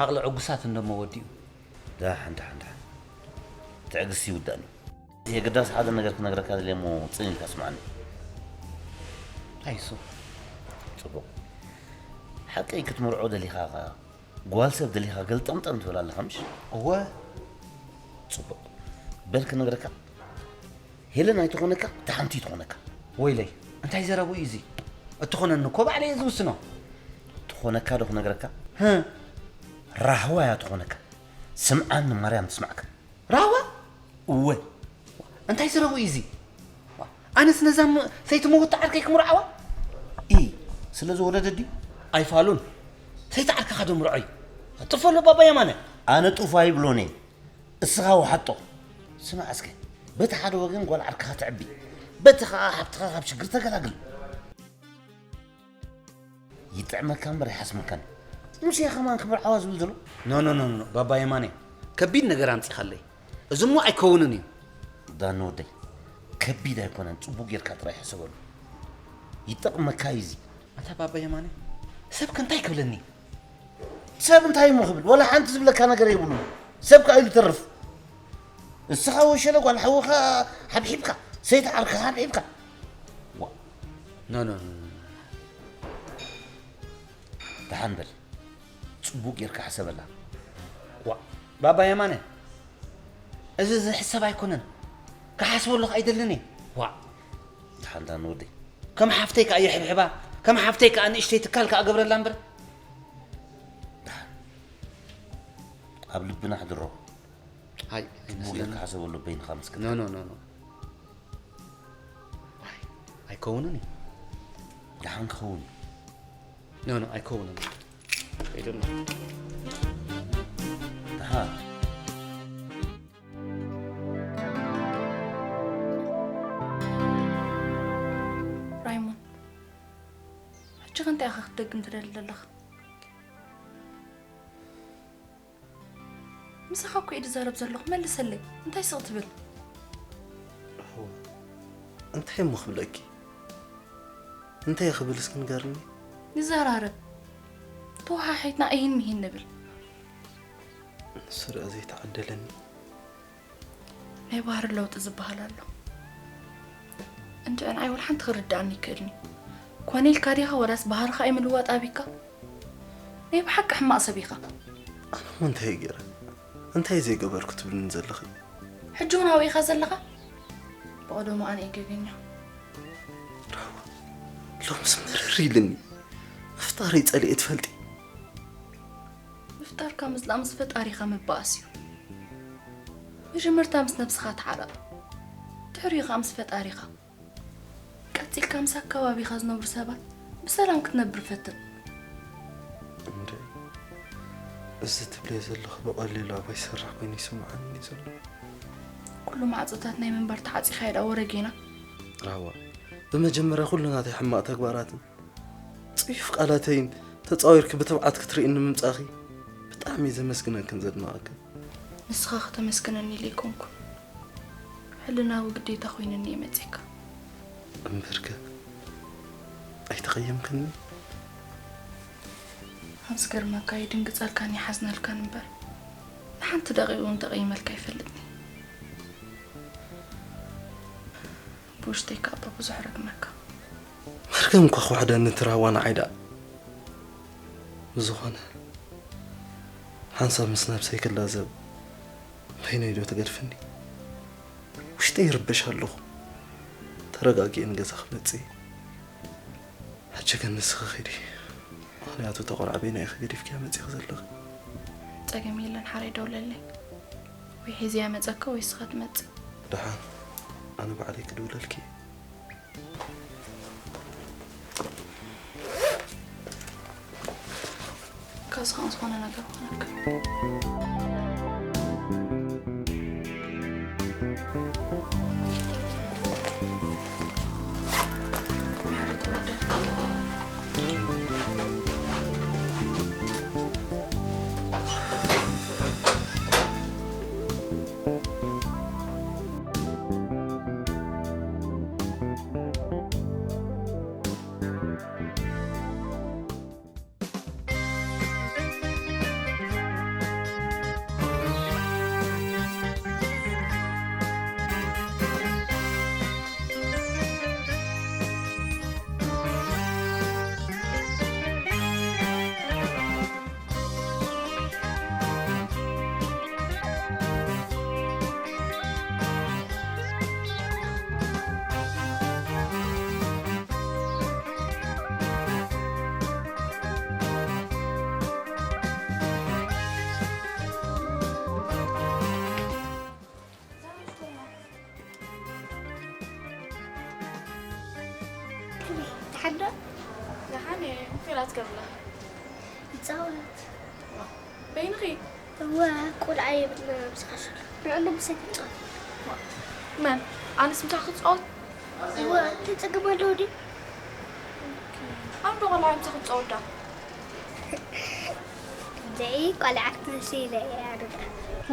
ዓቕሊ ዕጉሳት እንደሞ ወዲኡ። ዳሓን ዳሓን ዳሓን፣ ትዕግስቲ ይውዳእኒ። የግዳስ ሓደ ነገር ክነግረካ ደልየ እሞ ጽን ኢልካ ስምዓኒ። እንታይ እሱ? ጽቡቕ። ሓቀይ ክትምርዖ ደሊኻ ኸኣ፣ ጓል ሰብ ደሊኻ ገልጠምጠም ትብል ኣለኻ ምሽ? እወ። ጽቡቕ። በል ክነግረካ። ሄለን ኣይትኾነካ፣ እታ ሓንቲ ትኾነካ። ወይለይ፣ እንታይ ዘረቡ እዩ እዚ? እትኾነኒ እኮ ባዕለይ እየ ዝውስኖ። ትኾነካ ዶ ክነግረካ? ህእ። ራህዋ እያ ትኾነካ። ስምዓኒ ማርያም ትስማዕካ። ራህዋ? እወ። እንታይ ዘረቡ እዩ እዚ? ኣነስ ነዛ ም-፣ ሰይቲ መወቲ ዓርከይ ክምርዓዋ? ኢ፣ ስለ ዝወለደ ድዩ? ኣይፋሉን። ሰይቲ ዓርከኻ ዶ ምርዖይ? ጥፈሎ ባባ የማነ። ኣነ ጡፍ ኣይብሎን እየ። እስኻ ውሓጦ። ስማዕ እስከ፣ በቲ ሓደ ወገን ጓል ዓርክኻ ተዕቢ፣ በቲ ኸኣ ሃብትኻ ካብ ሽግር ተገላግል። ይጥዕመካ እምበር ኣይሓስመካን። ሙሴ ከማን ክምርዓዋ ዝብል ዘሎ? ኖ፣ ኖ፣ ኖ፣ ኖ፣ ባባ የማነ፣ ከቢድ ነገር ኣምጺኻለይ። እዚ እሞ ኣይከውንን እዩ። ዳኒ ወደይ፣ ከቢድ ኣይኮነን፣ ጽቡቕ ጌርካ ጥራይ ሕሰበሉ። ይጠቕመካ እዩ እዚ። ኣታ ባባ የማነ፣ ሰብ ከ እንታይ ክብለኒ? ሰብ እንታይ እሞ ክብል? ወላ ሓንቲ ዝብለካ ነገር የብሉን። ሰብ ከኣ ኢሉ ተርፍ። እስኻ ወሸለ ጓል ሓውኻ ሓብሒብካ፣ ሰይቲ ዓርክኻ ሓብሒብካ። ዋ። ኖ፣ ኖ፣ ኖ፣ ኖ። ደሓን በል። ጽቡቕ ጌርካ ሕሰበላ። ዋ፣ ባባ የማነ፣ እዚ ዝሕሰብ ኣይኮነን። ክሓስበሉ ከኣ ኣይደልን እየ። ዋ። ደሓን ዳኒ ወደይ። ከም ሓፍተይ ከኣ የሕብሕባ፣ ከም ሓፍተይ ከኣ ንእሽተይ ትካል ከኣ ገብረላ እምበር። ደሓን። ኣብ ልብና ኣሕድሮ። ሃይ፣ ጽቡቕ ኣይመስለንን። ጌርካ ሓሰበሉ በይንኻ ምስ ኖ፣ ኖ፣ ኖ፣ ኖ። ኣይ፣ ኣይከውንን እዩ። ደሓን ክኸውን እዩ። ኖ፣ ኖ፣ ኣይከውንን። I don't know። ደሓን። ራይሞን፣ ሕጂ ከ እንታይ ኢኻ ክትደግም ትደሊ ዘለኻ? ምሳኻ እኮ እየ ዝዛረብ ዘለኹ፣ መልሰለይ። እንታይ ስቕ ትብል? ሓዋ፣ እንታይ እሞ ክብለኪ? እንታይ ክብል እስኪ ንገርኒ? ንዘራረብ። ተወሓሒድና እሂን ምሂን ንብል። ንሱ ደኣ ዘይተዓደለኒ። ናይ ባህሪ ለውጢ ዝበሃል ኣሎ። እንድዒ ንዓይ ወላ ሓንቲ ክርድኣኒ ይክእልኒ። ኮነ ኢልካ ዲኻ ወላስ ባህርኻ እዩ ምልዋጥ ኣቢካ? ናይ ብሓቂ ሕማቕ ሰብ ኢኻ። ኣነ እሞ እንታይ ገይረ? እንታይ ዘይገበርኩ ትብልኒ ዘለኺ? ሕጂ እውን ኣብኡ ኢኻ ዘለኻ? ብቐደሙ ኣነ እየ ገገኛ። ራህዋ፣ ሎምስ ምርር ኢልኒ። ምፍጣረይ ጸሊኤ ትፈልጢ? ምፍጣርካ ምጽላእ ምስ ፈጣሪኻ ምባኣስ እዩ። መጀመርታ ምስ ነብስኻ ተዓረቕ። ድሕሪኡ ኸኣ ምስ ፈጣሪኻ። ቀጺልካ ምስ ኣከባቢኻ ዝነብሩ ሰባት ብሰላም ክትነብር ፈትን። እንድዒ፣ እዚ ትብልዮ ዘለኺ ብቐሊሉ ኣባይ ዝስራሕ ኮይኑ ይስምዓኒ ዘሎ። ኩሉ ማዕጾታት ናይ ምንባር ተዓጺኻዮ ደኣ ወረ ጌና? ራህዋ፣ ብመጀመርያ ኩሉ ናተይ ሕማቕ ተግባራትን ጽዩፍ ቃላተይን ተጻዊርኪ ብትብዓት ክትርእይኒ ምምጻእኺ ብጣዕሚ እየ ዘመስግነክን ዘድንቐክን። ንስኻ ከተመስግነኒ ኢለ ኣይኮንኩን፣ ሕልናዊ ግዴታ ኮይኑኒ እየ መጺእካ። እምበርከ ኣይተቐየምክኒ? ኣብ ዝገርመካ ይድንግጸልካን ይሓዝነልካን እምበር ንሓንቲ ደቂቕ እውን ተቐይመልካ ኣይፈልጥን እየ። ብውሽጠይ ከኣ እባ ብዙሕ ረግመካ። መርገም እኳ ክውሕደኒ እቲ ራህዋ ንዓይ ደኣ። ብዝኾነ፣ ሓንሳብ ምስ ነብሰይ ክላዘብ በይነይ ዶ ትገድፍኒ? ውሽጠይ ይርበሽ ኣለኹ። ተረጋጊኤ ንገዛ ክመጽእ እየ። ሕጂ ግን ንስኺ ኺዲ። ምኽንያቱ እታ ቖልዓ በይና ኢኺ ገዲፍክያ መጺኺ ዘለኺ። ጸገም የለን፣ ሓራይ ደውለለይ። ወይ ሒዘያ መጸካ ወይ ንስኻ ትመጽእ። ደሓን፣ ኣነ ባዕለይ ክድውለልኪ እየ። ካብዚ ኸኣ ዝኾነ ነገር ኾነካ። ገብላ ይጻወት። በይንኺ እወ፣ ቆልዓ የብልና ምሳኻ ሽር። ንዕሉ ምሳይ ትጻወት። መን ኣነስ ምሳኺ ክጻወት እወ፣ እንታይ ጸገም ኣለዎ ድዩ? ኣንዶ ቆልዓ ምሳኺ ክጻወት ዳ ደይ ቆልዓ ክትመስል ኢለ እየ ኣነ ደኣ።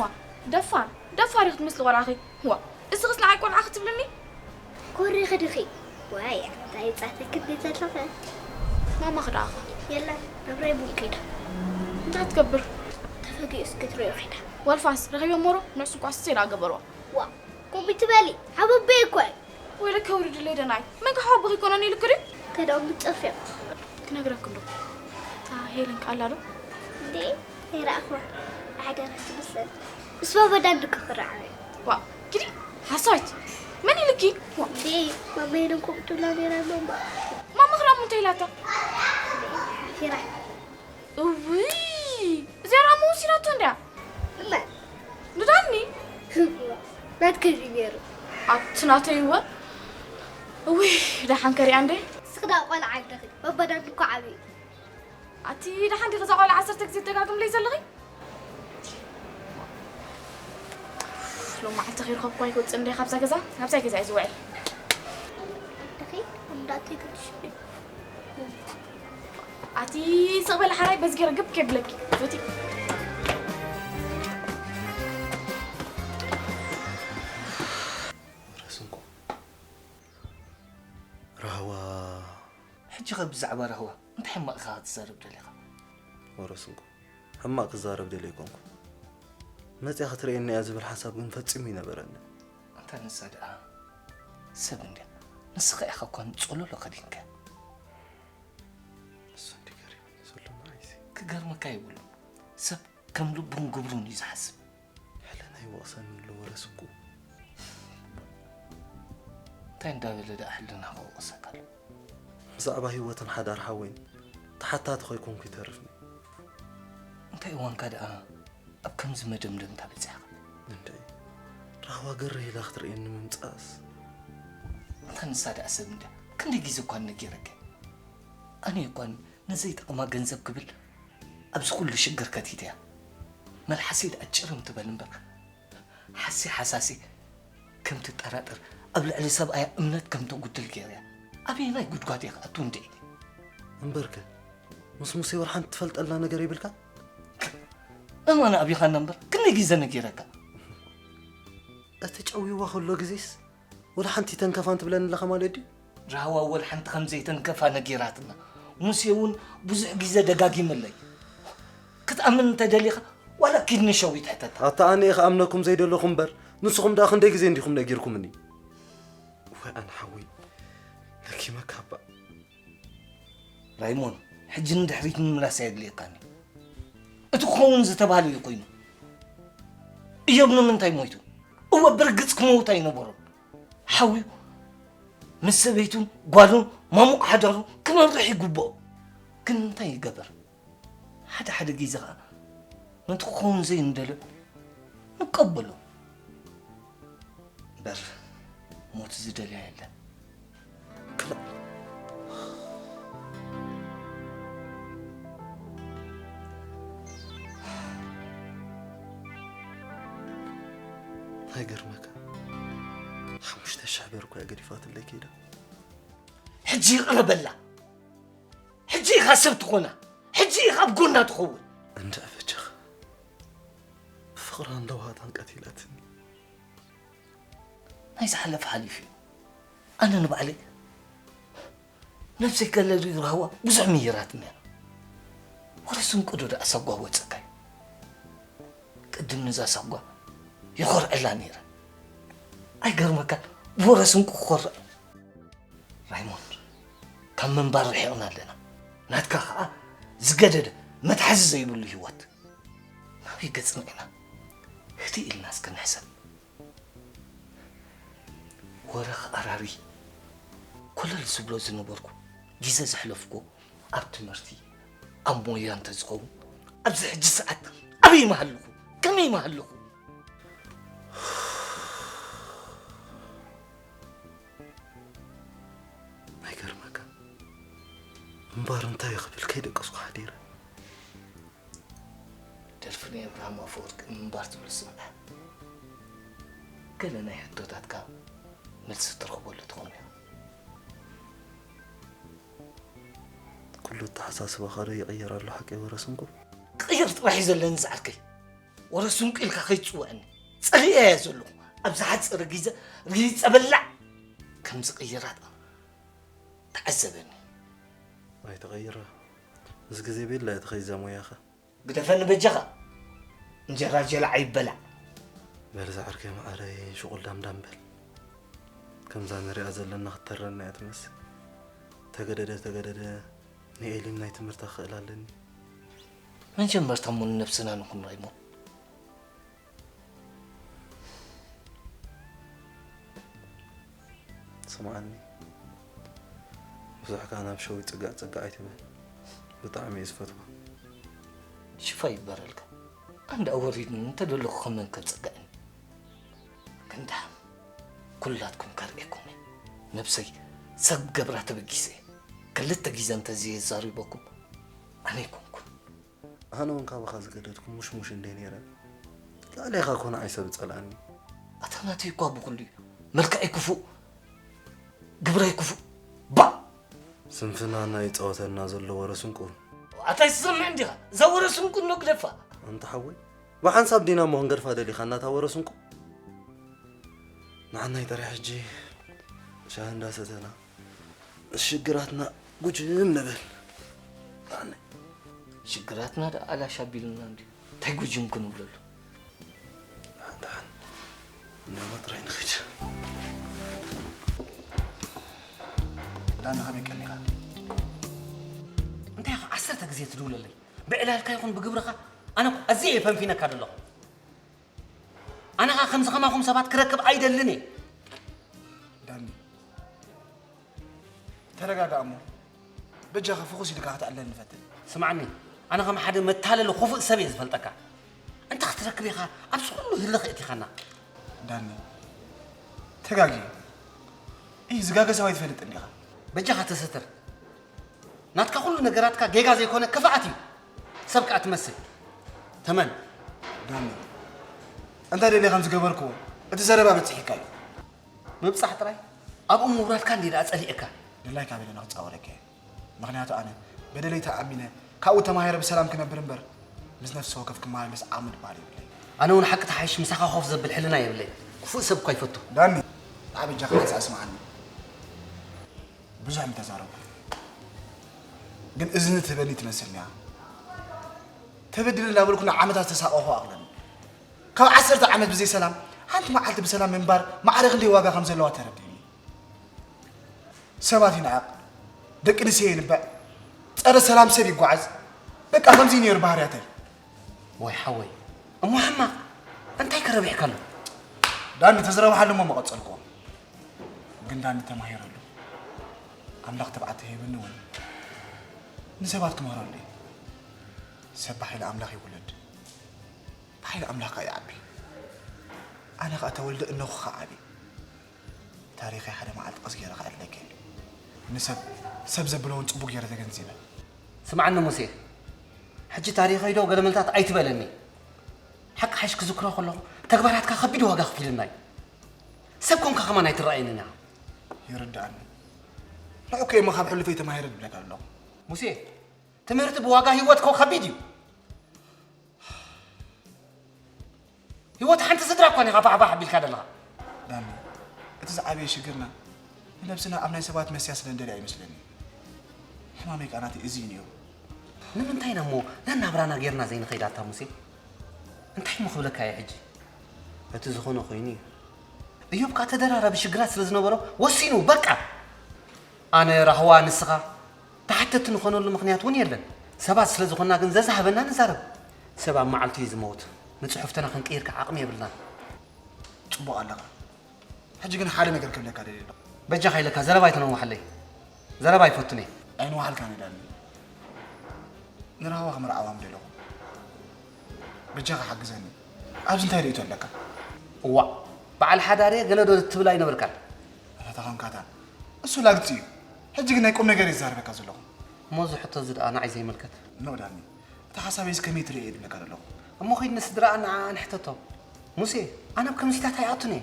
ዋ ደፋር ደፋር ኢኺ ትመስሊ ቆልዓኺ ዋ እስኽስ ንዓይ ቆልዓ ክትብልኒ ኮሪኺ ድኺ? ዋይ፣ እንታይ ይጻተኪ እንዴ ዘለኸ? ማማኺ ደኣ ኸ የለን፣ ናብራይ ቡን ከይዳ። እንታይ ትገብር ተፈጊኡ እስኪ ትሪኦ ከይዳ። ዋልፋስ ረኺበ ሞሮ ንዕሱ ኳስ ሴላ ገበርዋ ዋ፣ ኮምቢ ትበሊ፣ ሓበበይ እኮ እዩ። ወይለ ከውርድለይ ደናይ መን ክሓብኺ ይኮነን ኢልክ ድዩ ከዳኦም ብትጠፍዮ። ክነግረክም ዶ እታ ሄለን ከኣላ ዶ እንዴ፣ ይረኣኽዋ። ኣሕደረት ትመስል። እሷ በዳን ድክ ክረዓዩ። ዋ ኪዲ ሓሳዊት መን ኢልኪ ዋ እንዴ፣ ማመይን እንኮ ብትብላ ነይራ ማማ። ማማ ክራሙ እንታይ ኢላታ ፊራ። እውይ እዚኣ ራሙ ሲራቶ እንድያ እመ ንዳኒ ናትከ እዩ ነይሩ። ኣቲ ናተይ እወ እውይ ደሓን ከሪኣ እንደ ስኽዳ ቆልዓ ኣለኺ። በበዳን እኮ ዓብዩ። ኣቲ ደሓን ዲኺ እዛ ቆልዓ ዓሰርተ ግዜ ትደጋግምለይ ዘለኺ ሎማዓልቲ ኺርኸብኳ ይወፅእ እንደ ካብዛ ገዛ ካብዛ ገዛ እዩ ዝውዕል ኣለኺ እንዳተይ ክትሽኒ። ኣቲ ስቕ በለ ሓራይ በዚ ገይረ ግብ ከብለኪ ፎቲ ረስንኮ ራህዋ ሕጂ ኸ ብዛዕባ ራህዋ እንታይ ሕማቕ ኢኻ ክትዛረብ ደሊኻ? ወረስንኮ ሕማቕ ክዛረብ ደልየ ኣይኮንኩ መፅያ ክትርእየኒ እያ ዝብል ሓሳብ ግን ፈጺሙ ይነበረኒ ኣንታ ንሳ ደኣ ሰብ እንድያ ንስኻ ኢኻ እኳ ንጸሎሎ ከዲንካ እሱ እንዲ ገሪመኒ ዘሎ ንዓይሲ ክገርመካ የብሉ ሰብ ከም ልቡን ግብሩን እዩ ዝሓስብ ሕልና ይወቕሰኒ ኣሎ ወረስንኮ እንታይ እንዳበለ ደኣ ሕልና ክወቕሰካ ኣሎ ብዛዕባ ህይወትን ሓዳር ሓወይን ተሓታቲ ኮይኮንኩ ይተርፍኒ እንታይ እዋንካ ደኣ ኣብ ከምዚ መደምደምታ በጺሕካ እንድዒ ራህዋ ግርህ ኢላ ክትርእየኒ ምምጻእስ እንታ ንሳ ደኣ ሰብ እንድያ ክንደይ ግዜ እኳ ነጊረካ ኣነ እኳ ነዘይጠቕማ ገንዘብ ክብል ኣብዚ ኩሉ ሽግር ከቲተያ መልሓሰይ ደኣ ጭርም ትበል እምበር ሓሲ ሓሳሲ ከም ትጠራጠር ኣብ ልዕሊ ሰብኣያ እምነት ከም ተጉድል ገይረያ ኣበየናይ ጉድጓድ እየ ክኣቱ እንድዒ እምበርከ ምስ ሙሴ ወርሓንቲ ትፈልጠልና ነገር የብልካ እማን ኣብይኻና እምበር ክንደይ ግዜ ነጊረካ እቲ ጨውይዋ ከሎ ግዜስ ወላ ሓንቲ ተንከፋን ትብለኒ ኣለኻ ማለት ድዩ ራህዋ ወላ ሓንቲ ከም ዘይተንከፋ ነጊራትና ሙሴ እውን ብዙሕ ግዜ ደጋጊመለይ ክትኣምን እንተደሊኻ ዋላ ኪድኒ ሸዊት ሕተታ ኣታ ኣነ እየ ክኣምነኩም ዘይደለኹ እምበር ንስኹም ደኣ ክንደይ ግዜ እንዲኹም ነጊርኩምኒ ወይ ኣነ ሓወይ ለኪመካ እባ ራይሞን ሕጂ ንድሕሪት ምምላስ ኣየድልየካን እዩ እቲ ክኸውን ዝተባህለ እዩ ኮይኑ እዮብ ንምንታይ ሞይቱ እወ ብርግፅ ክመውት ኣይነበሮን ሓውዩ ምስ ሰበይቱን ጓሉን ማሙቕ ሓዳሩ ክመርሕ ይግብኦ ግን እንታይ ይገበር ሓደ ሓደ ግዜ ኸዓ ነቲ ክኸውን ዘይንደልዮ ንቀበሎ እምበር ሞት ዝደልያ የለን ኣይገርመካ ሓሙሽተ ሽሕ ብር እኮ እያ ገዲፋትለይ ከይዳ ሕጂ ይቕረ በላ ሕጂ ኢኻ ሰብ ትኾና ሕጂ ኢኻ ኣብ ጎና ትኸውን እንድዒ በጃኻ ብፍቕራን ለውሃታን ቀቲላትኒ ናይ ዝሓለፈ ሓሊፉ እዩ ኣነ ንባዕለይ ነብሰይ ከለዱ ይረህዋ ብዙሕ ምይራትኒ እያ ወረ ስንቅዶ ደኣ ሳጓ ወፀካይ ቅድም ንዛ ሳጓ ይኾርዐላ ነይረ ኣይገርመካን ብወረ ስንቁ ክኾርዕ ራይሞንድ ካብ ምንባር ርሒቕና ኣለና ናትካ ከዓ ዝገደደ መትሓዚ ዘይብሉ ህይወት ናበይ ገፅና ኢና ህድእ ኢልና እስከ ንሕሰብ ወረ ኣራሪ ኮለል ዝብሎ ዝነበርኩ ግዜ ዘሕለፍኩ ኣብ ትምህርቲ ኣብ ሞያ እንተዝኸውን ኣብዚ ሕጂ ሰዓት ኣበይ ምሃለኹ ከመይ ምሃለኹ ኣይገርመካ እምባ እምበር እንታይ ክብል ከይደቀስኩ ሓዲረ። ደርፊ ናይ ኣብርሃም ኣፈወርቂ ምንባር ትብል ስምዓ። ገለ ናይ ሕቶታትካ መልሲ ትረኽበሉ ትኾን ኢኻ። ኩሉ ኣተሓሳስባኻ ዶ ይቕየር ኣሎ ሓቀይ ወረ ስንቁ? ክቕየር ጥራሕ እዩ ዘለኒ ዝዓርከይ። ወረ ስንቁ ኢልካ ከይትጽውዐኒ። ጸሊኤያ እየ ዘለኹ። ኣብ ዝሓጸረ ግዜ ርጊጸ በላዕ ከም ዝቕይራት ተዓዘበኒ። ኣይትቐይራ። ምስ ግዜ ቤላ እያ ትኸይድ እዛ ሞያኻ። ግደፈኒ በጃኻ። እንጀራ ጀላዕ ይበላዕ። በል ዝዓርከይ መዓረይ ሽቑል ዳምዳም በል። ከምዛ ንሪኣ ዘለና ክትተረና እያ ትመስል። ተገደደ ተገደደ ንኤሊም ናይ ትምህርታ ክኽእል ኣለኒ። መጀመርታ እሞ ንነብስና ንኹን ራይሞን። ስምዓኒ፣ ብዙሕ ከኣ ናብ ሸው ይጽጋዕ ጽጋዕ ኣይትበል። ብጣዕሚ እየ ዝፈትዋ። ሽፋ ይግበረልካ። ኣንዳ ወሪድኒ እንተደለኹ ከመን ከጽግዕኒ። ግን ደሓን ኩላትኩም ከርእየኩም እየ። ነብሰይ ሰብ ገብራ ተበጊሰ እየ። ክልተ ግዜ እንተዘየዛሪበኩም ኣነ ኣይኮንኩን። ኣነ እውን ካባኻ ዝገደድኩ ሙሽሙሽ እንደ ነይረ። ልዕሌኻ ኮነ ኣይሰብ ጸልኣኒ። ኣታ ናተይ እኳ ብኹሉ እዩ። መልክዐይ ክፉእ፣ ግብረይ ክፉእ። ባ! ስንፍናና ይጻወተና ዘሎ ወረ ስንቁ። ኣታ ይሰምዕ እንዲኻ? እዛ ወረ ስንቁ እኖ ግደፋ። ኣንታ ሓወይ፣ ብሓንሳብ ዲና እሞ ክንገድፋ ደሊኻ እናታ ወረ ስንቁ? ንዓናይ ጥራሕ ሕጂ ሻሂ እንዳሰተና ሽግራትና ጉጅም ንብል። ኣነ ሽግራትና ደኣ ኣላሽ ኣቢሉና እንድዩ። እንታይ ጉጅም ክንብለሉ? ደሓን ደሓን። እንዲያማ ጥራይ ንኽድ። ዳና ከመይ ቀኒኻ? እንታይ ኢኻ ዓሰርተ ግዜ ትድውለለይ? ብዕላልካ ይኹን ብግብርኻ ኣነ እኮ ኣዝየ እየ ፈንፊነካ ዘለኹ። ኣነ ኸኣ ከምዚ ከማኹም ሰባት ክረክብ ኣይደልን እየ። ዳኒ፣ ተረጋጋእ እሞ በጃኻ ፍኹስ ኢልካ ከተዕልለኒ ፈትን። ስምዓኒ፣ ኣነ ከም ሓደ መታለሊ ኹፉእ ሰብ እየ ዝፈልጠካ። እንታይ ክትረክብ ኢኻ ኣብዚ ኩሉ ህልኽ የእቲኻና? ዳኒ፣ ተጋግየ። ኢህ፣ ዝጋገ ሰብ ኣይትፈልጥን ዲኻ? በጃኻ ተሰተር። ናትካ ኩሉ ነገራትካ ጌጋ ዘይኮነ ክፍኣት እዩ። ሰብ ከኣ ትመስል። ተመን። ዳኒ፣ እንታይ ደልየ ከም ዝገበርክዎ እቲ ዘረባ በጺሕካ እዩ። ምብጻሕ ጥራይ ኣብኡ ምውራድካ እንዴ ደኣ ጸሊኤካ። ድላይካ በለኒ ክጻወረካ እየ። ምኽንያቱ ኣነ በደለይ ተኣሚነ ካብኡ ተማሂረ ብሰላም ክነብር እምበር ምስ ነፍሲ ወከፍ ክመላለስ ዓቕሚ ድባል የብለይ። ኣነ እውን ሓቂ ተሓይሽ ምሳኻ ኮፍ ዘብል ሕልና የብለይ። ክፉእ ሰብ እኳ ይፈቱ። ዳኒ፣ ንዓ በጃኻ ሓንሳእ ስምዓኒ። ብዙሕ ምተዛረብኩ። ግን እዝኒ ትህበኒ ትመስል እኒኣ። ተበድለ እንዳበልኩ ንዓመታት ዝተሳቐኹ ኣቕለኒ። ካብ ዓሰርተ ዓመት ብዘይ ሰላም፣ ሓንቲ መዓልቲ ብሰላም ምንባር ማዕረ ክንደይ ዋጋ ከም ዘለዋ ተረዲእኒ። ሰባት ይንዓቕ፣ ደቂ ኣንስትዮ ይንብዕ፣ ጸረ ሰላም ሰብ ይጓዓዝ። በቃ ከምዚ እዩ ነይሩ ባህርያተይ። ወይ ሓወይ፣ እሞ ሕማቕ፣ እንታይ ከ ረቢሕካሉ? ዳኒ፣ ተዝረብሓሉ እሞ መቐጸልክዎ። ግን ዳኒ ተማሂረሉ። ኣምላኽ ትብዓት ተሂብኒ እውን ንሰባት ክምህረሉ እየ። ሰብ ብሓይሊ ኣምላኽ ይውለድ። ብሓይሊ ኣምላኽ ከኣ ይዓቢ። ኣነ ከኣ ተወልደ እነኹ ከኣ ዓቢ። ታሪኸይ ሓደ መዓልቲ ቀስ ገይረ ከዕልለኪ እየ። ንሰብ ሰብ ዘብሎ እውን ጽቡቕ ገይረ ተገንዚበ። ስምዓኒ ሙሴ፣ ሕጂ ታሪኸይ ዶ ገለመልታት ኣይትበለኒ። ሓቂ ሓይሽ ክዝክሮ ከለኹ ተግባራትካ ከቢድ ዋጋ ከፊሉና እዩ። ሰብ ኮንካ ከማን ኣይትረኣየንን ኢኻ። ይርድኣኒ። ንዑ እኮ እየ እሞ ካብ ሕሉፈይ ተማሂረ ዝብለካ ዘለኹ። ሙሴ፣ ትምህርቲ ብዋጋ ህይወት እኮ ከቢድ እዩ። ህይወት ሓንቲ ስድራ እኳ ኢኻ ፋሕፋሕ ኣቢልካ ዘለኻ። ዳኒ፣ እቲ ዝዓበየ ሽግርና ንነብስና ኣብ ናይ ሰባት መስያ ስለ እንደልያ ይመስለኒ። ሕማመይ ከኣ ናተይ እዚ እዩ ነይሩ። ንምንታይ ኢና እሞ ነናብራና ጌርና ዘይንኸይድ ኣታ ሙሴ? እንታይ እሞ ክብለካ እየ ሕጂ? እቲ ዝኾነ ኮይኑ እዩ። እዮብ ከኣ ተደራራቢ ሽግራት ስለ ዝነበሮ ወሲኑ በቃ! ኣነ ራህዋ ንስኻ ተሓተቲ ንኾነሉ ምኽንያት እውን የለን። ሰባት ስለ ዝኾንና ግን ዘዝሃበና ንዛረብ። ሰብ ኣብ መዓልቱ እዩ ዝመውት። ንጽሑፍትና ክንቅይር ከኣ ዓቕሚ የብልናን። ጽቡቕ ኣለኻ። ሕጂ ግን ሓደ ነገር ክብለካ ደልየ ኣለኹ። በጃኻ ኢለካ ዘረባ ኣይተነውሓለይ። ዘረባ ኣይፈቱን እየ። ኣይንውሓልካን ኢላኒ። ንራህዋ ክምርዓዋ ምደለኹ። በጃኻ ሓግዘኒ። ኣብዚ እንታይ ርእይቶ ኣለካ? እዋእ፣ በዓል ሓዳር እየ ገለ ዶ ትብል ኣይነበርካን? ኣታ ተኾንካታ። እሱ ላግጺ እዩ። ሕጂ ግን ናይ ቁም ነገር እየ ዝዛረበካ ዘለኹ። እሞ እዚ ሕቶ እዚ ደኣ ንዓይ ዘይምልከት። ኖ ዳኒ፣ እቲ ሓሳበይስ ከመይ ትርእዮ እየ ዝብለካ ዘለኹ። እሞ ኸይድ ንስድራኣ ንዓኣ ንሕተቶ። ሙሴ፣ ኣነ ኣብ ከምዚታት ኣይኣቱን እየ።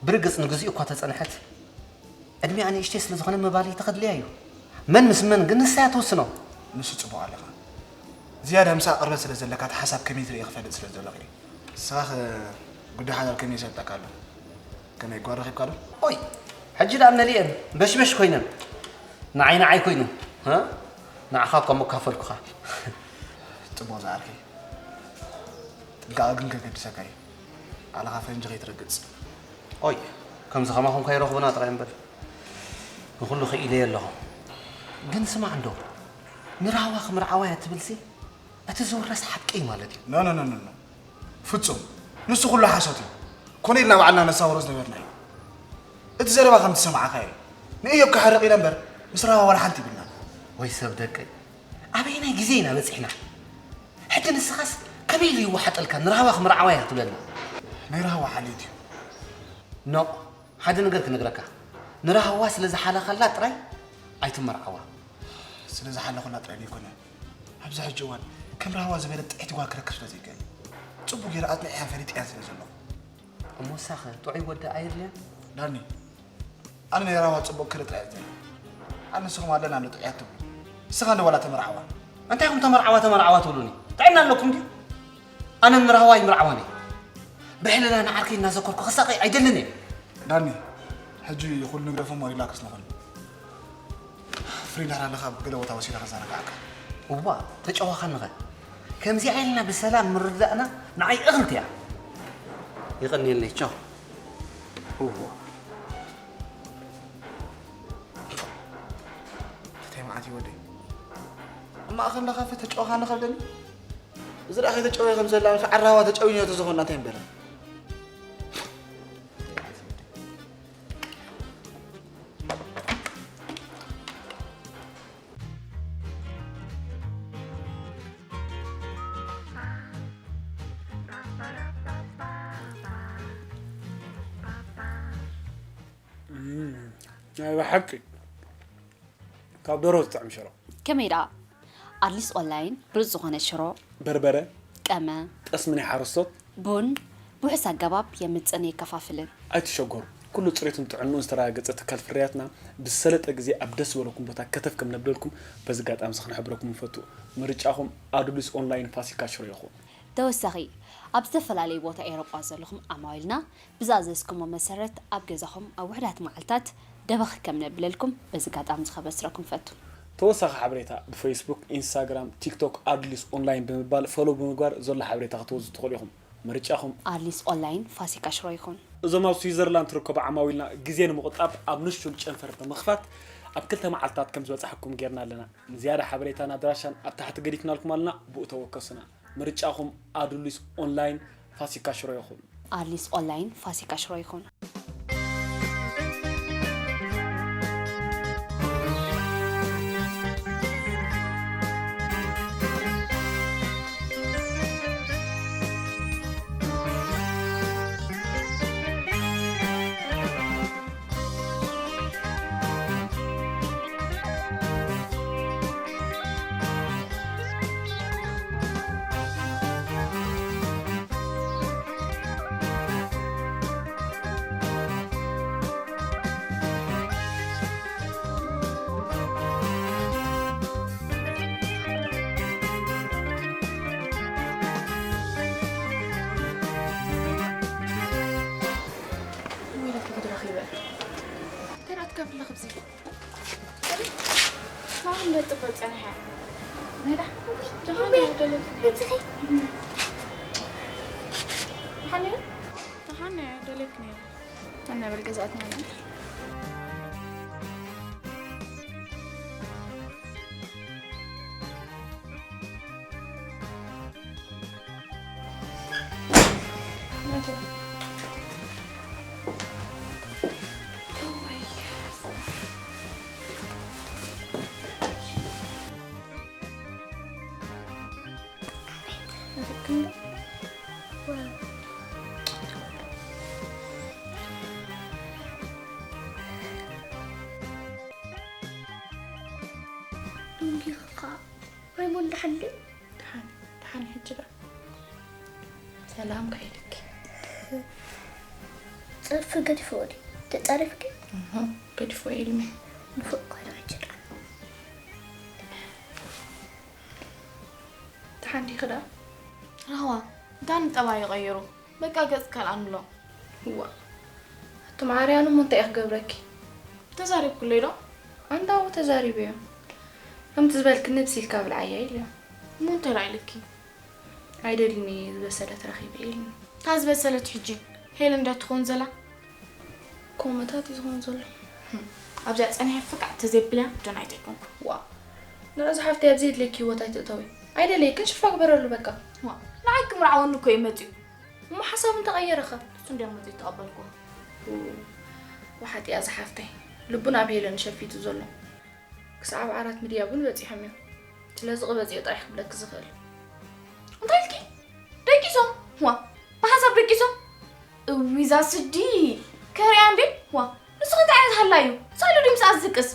ብርግጽ ንግዚኡ እኳ ተጸንሐት፣ ዕድሚኣ ንእሽተይ ስለ ዝኾነ መባልይቲ ከድልያ እዩ። መን ምስ መን ግን ንሳ እያ ትውስኖ። ንሱ ጽቡቕ ኣለኻ። ዝያዳ ምስኣ ቅርበት ስለ ዘለካ እቲ ሓሳብ ከመይ ትርእዮ ክፈልጥ ስለ ዝደለኹ እየ። ንስኻ ኸ ጉዳይ ሓዳር ከመይ ይሰልጠካ ኣሎ? ከመይ ጓል ረኺብካ ዶ? ኦይ፣ ሕጂ ደኣ መሊኤን በሽበሽ ኮይነን። ንዓይ ንዓይ ኮይኑ፣ እ? ንዓኻ እኳ መካፈልኩኻ። ጽቡቕ ዝዓርከይ። ጥንቃቐ ግን ከገድሰካ እዩ። ባዕልኻ ፈንጂ ከይትረግጽ። ኦይ፣ ከምዚ ከማኹም ከይረኽቡና ጥራይ እምበር። ንኹሉ ክኢለዮ ኣለኹ። ግን ስማዕ እንዶ፣ ንራህዋ ክምርዓዋ እያ ትብልሲ? እቲ ዝውረስ ሓቂ እዩ ማለት እዩ። ኖ፣ ኖ፣ ኖ፣ ኖ፣ ኖ። ፍጹም። ንሱ ኩሉ ሓሶት እዩ። ኮነ ኢልና ባዕልና ነሳውሮ ዝነበርና እዩ። እቲ ዘረባ ከም ትሰማዕካ እዩ። ንእዮብ ክሕርቕ ኢለ እምበር፣ ምስ ራህዋ ዋላ ሓንቲ ይብልና። ወይ ሰብ ደቀይ፣ ኣበየናይ ግዜ ኢና በጺሕና? ሕጂ ንስኻስ ከመይ ኢሉ ይወሓጠልካ? ንራህዋ ክምርዓዋ እያ ትብለና። ናይ ራህዋ ሓልዮት እዩ። ኖ፣ ሓደ ነገር ክነግረካ። ንራህዋ ስለ ዝሓለኻላ ጥራይ ኣይትመርዓዋ። ስለ ዝሓለኹላ ጥራይ ዘይኮነ፣ ኣብዚ ሕጂ እዋን ከም ራህዋ ዝበለት ጥዕይቲ ጓል ክረክብ ስለ ዘይክእል፣ ጽቡቕ ገይረ ኣጽኒዐያን ፈሊጠያን ስለ ዘለኹ። እሞ ንሳኸ ጥዑይ ወዲ ኣየድልያን? ዳኒ፣ ኣነ ናይ ራህዋ ጽቡቕ ክርኢ ጥራይ እየ ዝደሊ። ኣነ ንስኹም ኣለና ኣሎ ጥዑያት ትብሉ። ንስኻ እንዶ ዋላ ተመርዓዋ። እንታይ ኢኹም ተመርዓዋ፣ ተመርዓዋ ትብሉኒ? ጥዕና ኣለኩም ድዩ? ኣነ ንራህዋ ኣይምርዓዋን እየ። ብሕልና ንዓርከይ እናዘከርኩ ክሳቐይ ኣይደልን እየ። ዳኒ፣ ሕጂ ኩሉ ንግደፎ እሞ ሪላክስ ንኹን። ፍሪ እንድሕር ኣለኻ ኣብ ገለ ቦታ ወሲደ ከዘናግዓካ። እዋ፣ ተጨዋኻንኸ? ከምዚኣ ኢልና ብሰላም ምርዳእና ንዓይ እኽልቲ እያ። የቐንየለይ፣ ቻው። እዋ። እንታይ መዓት እዩ ወደይ? ኣብ ማእኸል ለኻፈ ተጨዋኻንኸ ብለኒ? እዚ ደኣ ከይተጨወየ ከም ዘላ፣ ዓራዋ ተጨዊኖ ተዝኾንና እንታይ ምበለ? እም፣ ናይ ብሓቂ ካብ ደርሆ ዝጥዕም ሽሮ። ከመይ ደኣ? ኣድሊስ ኦንላይን ብሉጽ ዝኾነ ሽሮ፣ በርበረ፣ ቀመ፣ ጠስሚ ናይ ሓረስቶት፣ ቡን ብውሑስ ኣገባብ የምጽእን የከፋፍልን። ኣይትሸገሩ። ኩሉ ጽሬቱን ጥዕንኡን ዝተረጋገጸ ትካል ፍርያትና ብዝሰለጠ ግዜ ኣብ ደስ ዝበለኩም ቦታ ከተፍ ከም ነብለልኩም በዚ ኣጋጣሚ እዚ ክንሕብረኩም ንፈቱ። ምርጫኹም ኣዱሊስ ኦንላይን ፋሲካ ሽሮ ይኹን። ተወሳኺ፣ ኣብ ዝተፈላለዩ ቦታ ኤውሮጳ ዘለኹም ዓማዊልና ብዝኣዘዝኩሞ መሰረት ኣብ ገዛኹም ኣብ ውሑዳት መዓልታት ደበኽ ከም ነብለልኩም በዚ ኣጋጣሚ እዚ ከበስረኩም ንፈቱ። ተወሳኺ ሓበሬታ ብፌስቡክ፣ ኢንስታግራም፣ ቲክቶክ ኣድሊስ ኦንላይን ብምባል ፎሎው ብምግባር ዘሎ ሓበሬታ ክትወስዱ ትኽእሉ ኢኹም። ምርጫኹም። ኣድሊስ ኦንላይን ፋሲካ ሽሮ ይኹን። እዞም ኣብ ስዊዘርላንድ ትርከቡ ዓማዊልና ግዜ ንምቑጣብ ኣብ ንሹል ጨንፈር ብምኽፋት ኣብ ክልተ መዓልታት ከም ዝበጻሕኩም ጌርና ኣለና። ንዝያዳ ሓበሬታን ኣድራሻን ኣብ ታሕቲ ገዲፍናልኩም ኣለና፣ ብኡ ተወከሱና። ምርጫኹም ኣዱሊስ ኦንላይን ፋሲካ ሽሮ ይኹን። ኣድሊስ ኦንላይን ፋሲካ ሽሮ ይኹን። ወይለኪ ጉድ ረኺበ። እንታይ ደኣ ትገብሪ ኣለኺ ኣብዚ? ካበይ እንዶ ትጥበብ ጸኒሐ? ናይ ደሓን ደሓን እየ ደለኪ ነይረ። ደሓን እየ? ደሓን እየ ደለኪ ነይረ። መን ነበር ገዛእትና ነበር? ደንጊኻ እሞ ደሓን ድዩ? ደሓን ደሓን ሕጂ ዳ ሰላም ካይልክ ጸርፊ ገዲፍዎ ድዩ? ተጻሪፍኪ? እህ ገዲፎ ኢልሚ ንፉዕ ኮይና ሕጂ ደኣ። ደሓን ዲኺ ዳ ራህዋ ዳኒ ጠባዩ ቀይሩ በቃ ገጽ ካልኣንሎ ዋ ኣቲ ማርያኑ እሞ እንታይ ክገብረኪ ተዛሪብኩለይ ዶ ኣንዳው ተዛሪበዮ ከምቲ ዝበልክኒ ብሲልካ ብልዓያ ኢልዮ እሞ እንታይ ዳኣ ኢልኪ ኣይደልኒ ዝበሰለት ረኺበ ኢልኒ እታ ዝበሰለት ሕጂ ሄለን ዶ ትኸውን ዘላ ኮመታት እዩ ዝኾን ዘሎ ኣብዚኣ ጸኒሐ ፍቃዕ ተዘይብልያ ዶን ኣይጠይቀንኩ ዋ ንዕዚ ሓፍተይ ኣብ ዘየድልየኪ ህይወት ኣይትእተዊ ኣይደለየክን ሽፋ ግበረሉ በቃ ንዓይ ክምርዓወኒ እኮ እዩ መፅዩ እሞ ሓሳቡ እንተቐየረኸ እሱ እንዲያ መፅዩ ተቐበልኩ ወሓጢኣ ዝሓፍተይ ልቡን ኣብ ሄለን ሸፊቱ ዘሎ ክሳብ ዓራት ምድያብ እውን በፂሖም እዮም ስለዚ ቅበፂዮ ጥራሕ ክብለኪ ዝኽእል እንታይ ኢልኪ ደቂሶም ዋ ብሓሳብ ደቂሶም እዊዛ ስዲ ከሪያ እንዴ ዋ ንስኹ እንታይ ዓይነት ሃላ እዩ ሳሉ ድምፂ ኣዝቅስ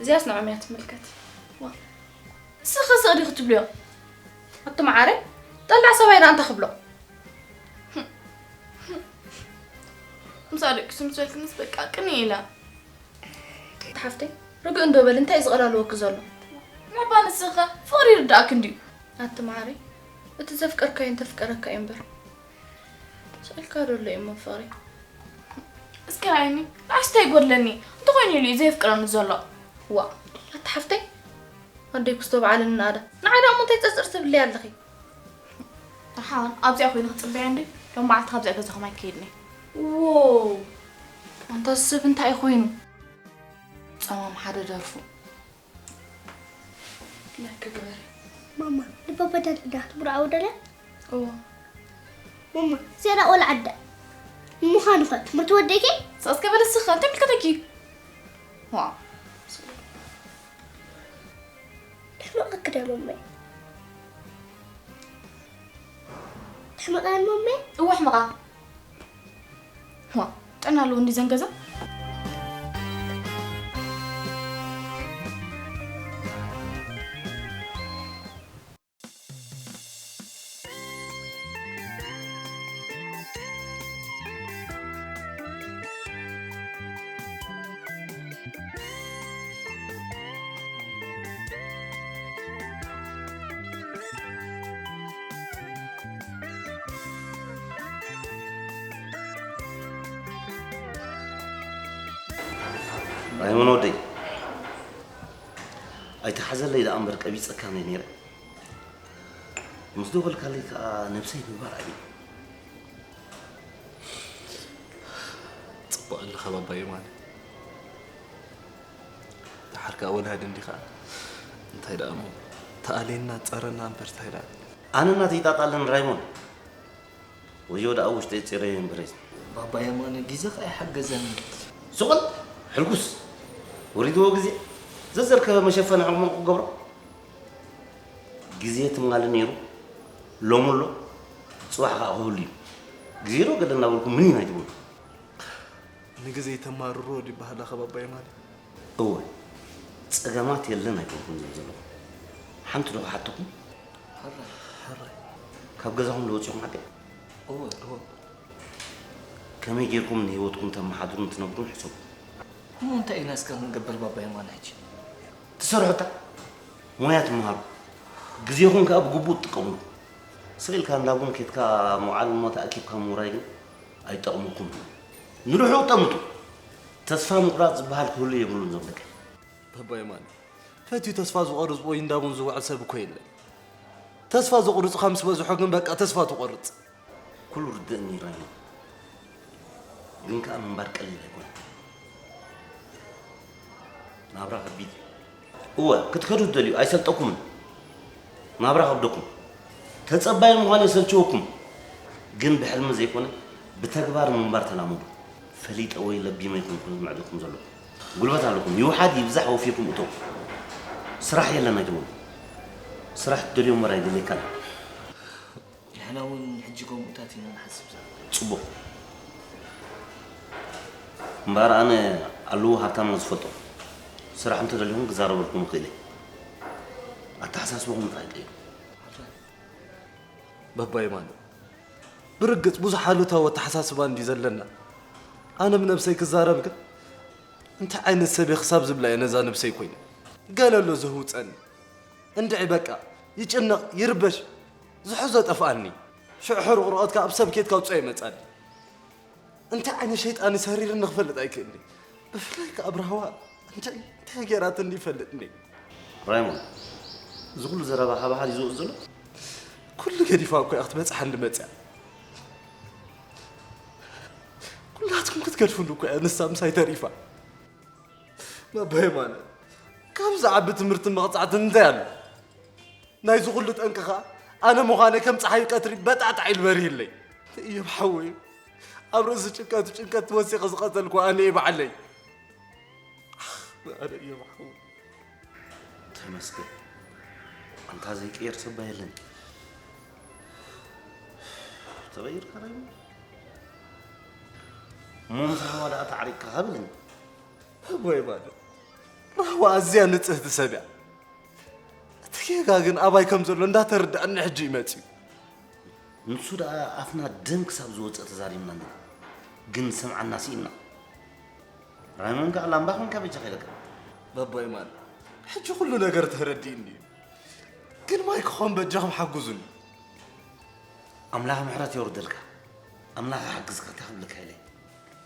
እዚያስ ንዖም እያ ትምልከት ስኸ ስቕዲ ክትብልዮ ኣቲ መዓረ ጠላዕ ሰብኣይ ዳ እንታይ ክብሎ ምሳ ደቂሱ ምስ በልክንስ በቃ ቅኒ ኢላ ሓፍተይ ርግእ እንዶ በል እንታይ እዩ ዝቐላልወኪ ዘሎ ናባ ንስኸ ፍቕሪ ይርዳእክ እንድዩ ኣቲ መዓረይ እቲ ዘፍቀርካዮ እንተፍቀረካ እዩ እምበር ስቕልካ ዶ ኣሎ እሞ ፍቕሪ እስከ ራይኒ ንኣሽተይ ይጎድለኒ እንተኾይኑ ኢሉ እዩ ዘየፍቅረኒ ዘሎ ዋ ኣቲ ሓፍተይ ኣደይ ክስቶ በዓልን ናዳ ንዓይ ደኣ እንታይ ጸጽር ትብሊ ኣለኺ ሓን ኣብዚኣ ኮይኑ ክጽበያ እንዲ ሎም መዓልቲ ካብዚኣ ገዛኹም ኣይከይድኒ ዎ ኣንታ ሰብ እንታይ ኮይኑ ጸማም ሓደ ደርፉ ናይ ክግበር ማማ ንባባ ዳዳ ትብርዓው ደለ እዎ ማማ ዜና ቆልዓ ኣደ ምዃኑ ኸ ትምህርቲ ወደይኪ እስከ በለስኻ እንታይ ምልከተኪ ዋ ተሕመቐክ ደ መመይ ተሕመቐ መመይ እወ ሕመቓ ዋ ጥዕና ኣለዎ እንዲ ዘንገዛ ራይሞን ወደይ ኣይትሓዘለይ ደኣ እምበር ቀቢፀካ እንደ ነይረ ምስ ደወልካለይ ከዓ ነብሰይ ምግባር ኣበይ ፅቡቅ ኣለኻ ባባየ ማለት ደሓር ከዓ ወላዲ እንዲኻ እንታይ ደኣ እሞ ተኣልየና ፀረና እምበር እንታይ ደኣ ኣነ እናተይጣጣለን ራይሞን ወዮ ደኣ ውሽጠይ ፂረዮ እምበረይ ባባ የማነ ግዜ ከኣ ይሓገዘኒ ስቑል ሕልኩስ ወሪድዎ ግዜ ዘዘርከበ መሸፈኒ ዕቕሙ ክገብሮ ግዜ ትማሊ ነይሩ ሎሚ ኣሎ ፅባሕ ከዓ ክህሉ እዩ ግዜ ዶ ገለ እናበልኩ ምን ኢና ይትብሉ ንግዜ ተማርሮ ድበሃል ኣኸ ባባ የማነ እወ ፀገማት የለን ኣይኮንኩን ዝብል ዘለኹ ሓንቲ ዶ ክሓተኩም ሕራይ ካብ ገዛኹም ዶ ወፂኹም ሓቂ እወ እወ ከመይ ጌርኩም ንህይወትኩም ተመሓድሩን ትነብሩን ሕሰቡ እሞ እንታይ ኢና እስከ ክንገብር ባባ የማነ ሕጂ ትሰርሑታ ሞያ ትመሃሩ ግዜኹም ከዓ ብግቡእ ትጥቀምሉ ስቕ ኢልካ እንዳ ቡን ኬድካ ምውዓል እሞ ተኣኪብካ ምውራይ ግን ኣይጠቕመኩም ንርሑቕ ጠምቱ ተስፋ ምቑራፅ ዝበሃል ክህሉ የብሉን ዞም ደቀይ ባባ የማነ ፈትዩ ተስፋ ዝቖርፅ ወይ እንዳ ቡን ዝውዕል ሰብ እኮ የለን ተስፋ ዘቑርፅኻ ምስ በዝሖ ግን በቃ ተስፋ ትቖርፅ ኩሉ ርድእኒ ራይሞን ግን ከዓ ምንባር ቀሊል ኣይኮነ ናብራ ከቢድ እዩ እወ ክትከዱ ትደልዩ ኣይሰልጠኩምን ናብራ ከብደኩም ተፀባይ ምዃን የሰልችወኩም ግን ብሕልሚ ዘይኮነ ብተግባር ምንባር ተላመዱ ፈሊጠ ወይ ለቢመ ይኮንኩን ዝምዕደኩም ዘለኹ ጉልበት ኣለኩም ይውሓድ ይብዛሕ ወፊርኩም እተው ስራሕ የለን ኣይትበሉ ስራሕ ትደልዮ እምበር ኣይደልየካን ንሕና እውን ሕጂ ከምኡታት ኢና ንሓስብ ዘለና ፅቡቕ እምበኣር ኣነ ኣለዉ ሃብታም ዝፈልጦ ስራሕ እንተደሊኹም ክዛረበልኩም ይኽእል እየ ኣታ ሓሳስቦኹም ጥራይ ቀይሩ። በባይ ማለት ብርግጽ ብዙሕ ኣሉታዊ ኣተሓሳስባ እንዲ ዘለና፣ ኣነ ብነብሰይ ክዛረብ ግን እንታይ ዓይነት ሰብ እየ ክሳብ ዝብላ እየ ነዛ ነብሰይ ኮይነ። ገለ ኣሎ ዘህውጸኒ። እንድዒ በቃ ይጭነቕ ይርበሽ ዝሕዞ ጠፍኣኒ። ሽዑ ሕርቑርቐት ካብ ሰብ ኬድካ ውፅኦ ይመጻኒ። እንታይ ዓይነት ሸይጣን እዩ ሰሪርኒ ክፈልጥ ኣይክእልኒ። ብፍላይ ከኣ ብራህዋ እንታይ እንታይ ገይራትኒ ይፈልጥኒ። ራይሞን፣ እዚ ኩሉ ዘረባ ካባኻ ድዩ ዝወጽእ ዘሎ? ኩሉ ገዲፋ እኮ እያ ክትበጽሓኒ መጽያ። ኩላትኩም ክትገድፉሉ እኮ እያ ንሳ ምሳይ ተሪፋ። መባይ ማለት ካብዚ ዓቢ ትምህርቲ መቕጻዕቲ እንታይ ኣሎ? ናይዚ ኩሉ ጠንቂ ኸኣ ኣነ ምዃነ ከም ጸሓይ ቀትሪ በጣጣዕ ኢሉ በሪህለይ። እዮብ ሓወይ፣ ኣብ ርእሲ ጭንቀቱ ጭንቀት ወሲኸ ዝቐተልኩ ኣነ እየ ባዕለይ። ኣረ እዮብ ሓወይ። ተመስገን። ኣንታ ዘይቅየር ሰብ የለን። ተቐይርካ ራይሞ? እሞ ምስ ሓዋ ደኣ ተዓሪቕካ ሃብለኒ። እወ ይባል። ራህዋ ኣዝያ ንጽህቲ ሰብ እያ። እቲ ጌጋ ግን ኣባይ ከም ዘሎ እንዳተረድኣኒ ሕጂ እዩ መጺኡ። ንሱ ደኣ ኣፍና ደም ክሳብ ዝወጽእ ተዛሪብና እንዲና። ግን ዝሰምዓና ስኢንና። ራይሞን ከኣ ላምባ ኮንካ በጃኻ ኢለካ። በቦይ ማን፣ ሕጂ ኩሉ ነገር ተረዲእኒ እዩ። ግን ማይ ክኾን በጃኹም ሓግዙኒ። ኣምላኽ ምሕረት የውርደልካ። ኣምላኽ ይሓግዝካ፣ እንታይ ክብለካ ኢለ።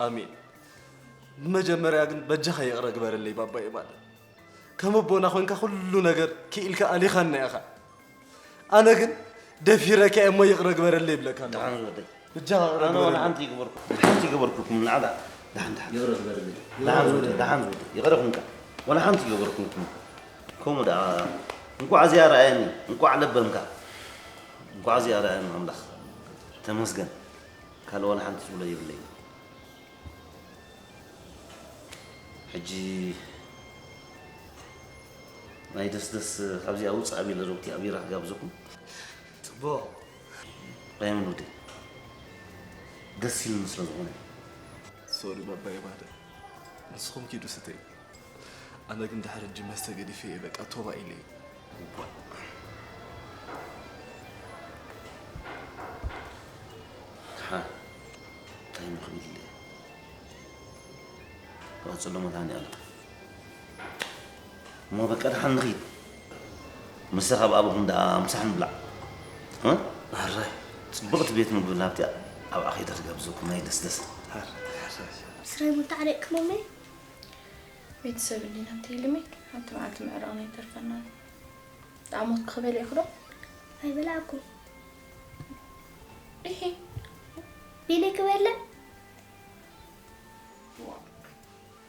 ኣሜን። ብመጀመርያ ግን በጃኻ ይቕረ ግበረለይ ባባይ ማለት። ከም ኣቦና ኮንካ ኩሉ ነገር ክኢልካ ኣሊኻና ኢኻ። ኣነ ግን ደፊረካ እየ እሞ ይቕረ ግበረለይ ይብለካ ኣለኹ። ደሓን ወደይ። ብጃኻ ይቕረ ኣነ ዋላ ግበረለይ። ሓንቲ ይገበርኩ-፣ ሓንቲ ይገበርኩልኩም ንዓዳ። ደሓን፣ ደሓን። ይቕረ ግበረለይ። ደሓን ወደይ፣ ደሓን ወደይ። ይቕረ ኩንካ። ዋላ ሓንቲ ይገበርኩልኩም። ከምኡ ደኣ እንቋዕ እዚኣ ረኣየኒ፣ እንቋዕ ለበምካ። እንቋዕ እዚኣ ረኣየኒ ኣምላኽ። ተመስገን። ካልእ ዋላ ሓንቲ ዝብሎ የብለይ። ሕጂ ናይ ደስደስ ካብዚኣ ውጽእ ኣቢለ ዶ ኣብቲ ኣቢራ ክጋብዘኩም? ጽቡቕ። ራይሞን ወደይ፣ ደስ ኢሉኒ ስለ ዝኾነ። ሶሪ ባባየ ማለት። ንስኹም ኪዱ ስተዩ። ኣነ ግን ድሕሪ ሕጂ መስተ ገዲፈ እየ፣ በቃ ቶባ ኢለ እየ። እኳ። ሓ፣ እንታይ ምኽቢል ኢለ። ቀጽሎ መድሃኒኣለም። እሞ በቃ ደሓን ንኺድ። ምሳኻ ኣብ ኣባኹም ደኣ ምሳሕ ንብላዕ። እ? ኣራይ። ጽብቕቲ ቤት ምግቢ ናብቲ ኣብኣ ኸይደ ክጋብዘኩም ናይ ደስደስ። ኣራይ፣ ኣራይ። ስራይ ሙልቲ ዓደቅክሞም እየ። ቤተሰብ እንዲና እንተ ኢልሚ፣ ሓንቲ መዓልቲ ምዕራቕና ኣይተርፈናን። ደኣ ሞት ክበልዕኺ ዶ? ኣይበላዕኩ። እሂ። ቢሊ ክበልዕ? ዋ፣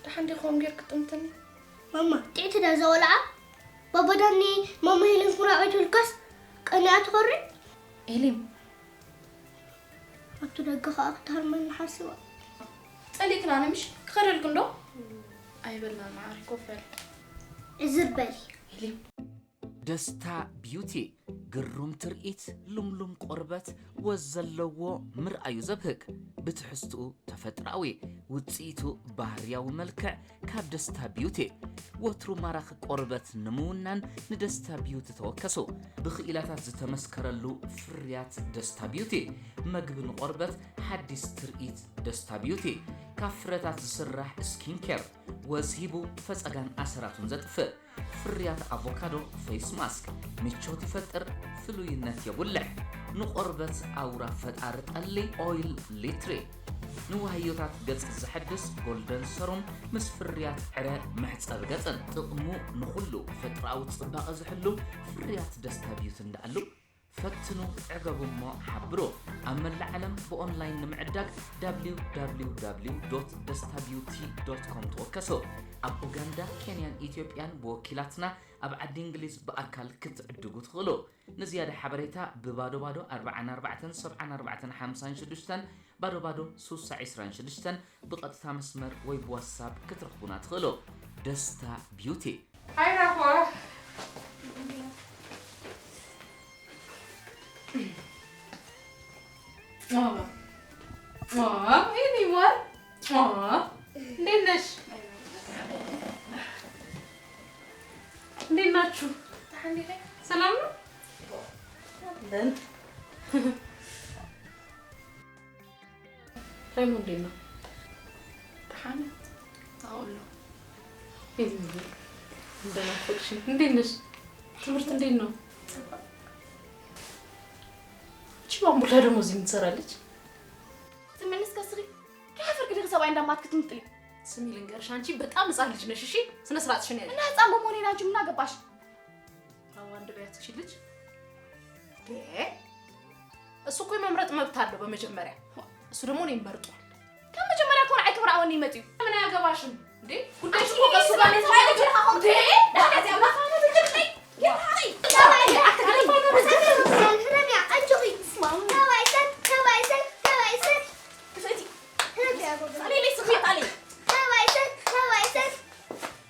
ደሓን ዲኹም ጌርክ ጥምትኒ? ማማ፣ ጥዕቲ ዳ እዛ ቆልዓ? ባባ ዳኒ፣ ማማ ሄለን ኩራዕ ኣይትብልካስ፣ ቀኒኣ ትኾሪ? ኤሊም። ኣብቲ ደገ ኸኣ ክትሃርመኒ ሓሲባ። ጸሊእክና ንምሽ ክኸደልኩ እንዶ? ኣይበልና መዓር ኮፈል። እዝር በል። ኤሊም። ደስታ ቢዩቲ፣ ግሩም ትርኢት፣ ልምሉም ቆርበት፣ ወዝ ዘለዎ፣ ምርኣዩ ዘብህግ፣ ብትሕዝትኡ ተፈጥሮኣዊ፣ ውጽኢቱ ባህርያዊ መልክዕ ካብ ደስታ ቢዩቲ። ወትሩ ማራኺ ቆርበት ንምውናን ንደስታ ቢዩቲ ተወከሱ። ብኽኢላታት ዝተመስከረሉ ፍርያት ደስታ ቢዩቲ። መግቢ ንቆርበት፣ ሓዲስ ትርኢት ደስታ ቢዩቲ። ካብ ፍረታት ዝስራሕ ስኪን ኬር፣ ወዝ ሂቡ ፈጸጋን ኣሰራቱን ዘጥፍእ። ፍርያት ኣቮካዶ ፌስ ማስክ ምቾት ይፈጥር፣ ፍሉይነት የጉልሕ። ንቆርበት ኣውራ ፈጣሪ ጠሊ ኦይል ሊትሪ። ንዋህዮታት ገጽ ዘሐድስ ጎልደን ሰሩም ምስ ፍርያት ዕረ መሕጸቢ ገጽን። ጥቕሙ ንኹሉ ፈጥራዊ ጽባቐ ዝሕሉ ፍርያት ደስታ ቢዩቲ እንዳኣሉ ፈትኑ፣ ዕገቡ እሞ ሓብሩ። ኣብ መላእ ዓለም ብኦንላይን ንምዕዳግ ደብሊው ደብሊው ደብሊው ዶት ደስታ ቢዩቲ ዶት ኮም ተወከሱ። ኣብ ኡጋንዳ፣ ኬንያን ኢትዮጵያን ብወኪላትና፣ ኣብ ዓዲ እንግሊዝ ብኣካል ክትዕድጉ ትኽእሉ። ንዝያዳ ሓበሬታ ብባዶ ባዶ ኣርባዓን ኣርባዕተን ሰብዓን ኣርባዕተን ሓምሳን ሽዱሽተን፣ ባዶ ባዶ ሱሳ ዒስራን ሽዱሽተን ብቐጥታ መስመር ወይ ብዋትሳፕ ክትረኽቡና ትኽእሉ። ደስታ ቢዩቲ። ኣይራኸዋ። ዋ፣ ዋ፣ የኔ ማር። ዋ፣ እንዴት ነሽ? እንዴት ናችሁ? ደሓን ዲኺ? ሰላም ነው? ለን ራይሞንድ እንዴት ነው? ደሓን አውሎ እንደናፈቅሽኝ። እንዴት ነሽ? ትምህርት እንዴት ነው? እቺ ባምቡላ ደግሞ እዚህ ምን ትሰራለች? ትመለስ ከስሪ ከፍርክ ድግ ሰብኣይ እንዳማትክ ትምጥሊ። ስሚ ልንገርሽ፣ አንቺ በጣም ህፃን ልጅ ነሽ። እሺ፣ ስነ ስርዓትሽን ያዥ። እና ህፃን በመሆኔ አንቺ ምን አገባሽ? ታው አንድ በያት እቺ ልጅ። ዴ እሱ እኮ የመምረጥ መብት አለው በመጀመሪያ። እሱ ደግሞ እኔን መርጧል። ከመጀመሪያ እኮ ንዓይ ክብሪ ኣወኒ መጽዩ። ምን አያገባሽም እንዴ? ጉዳይሽ እኮ ከሱ ጋር ነው። እንዴ?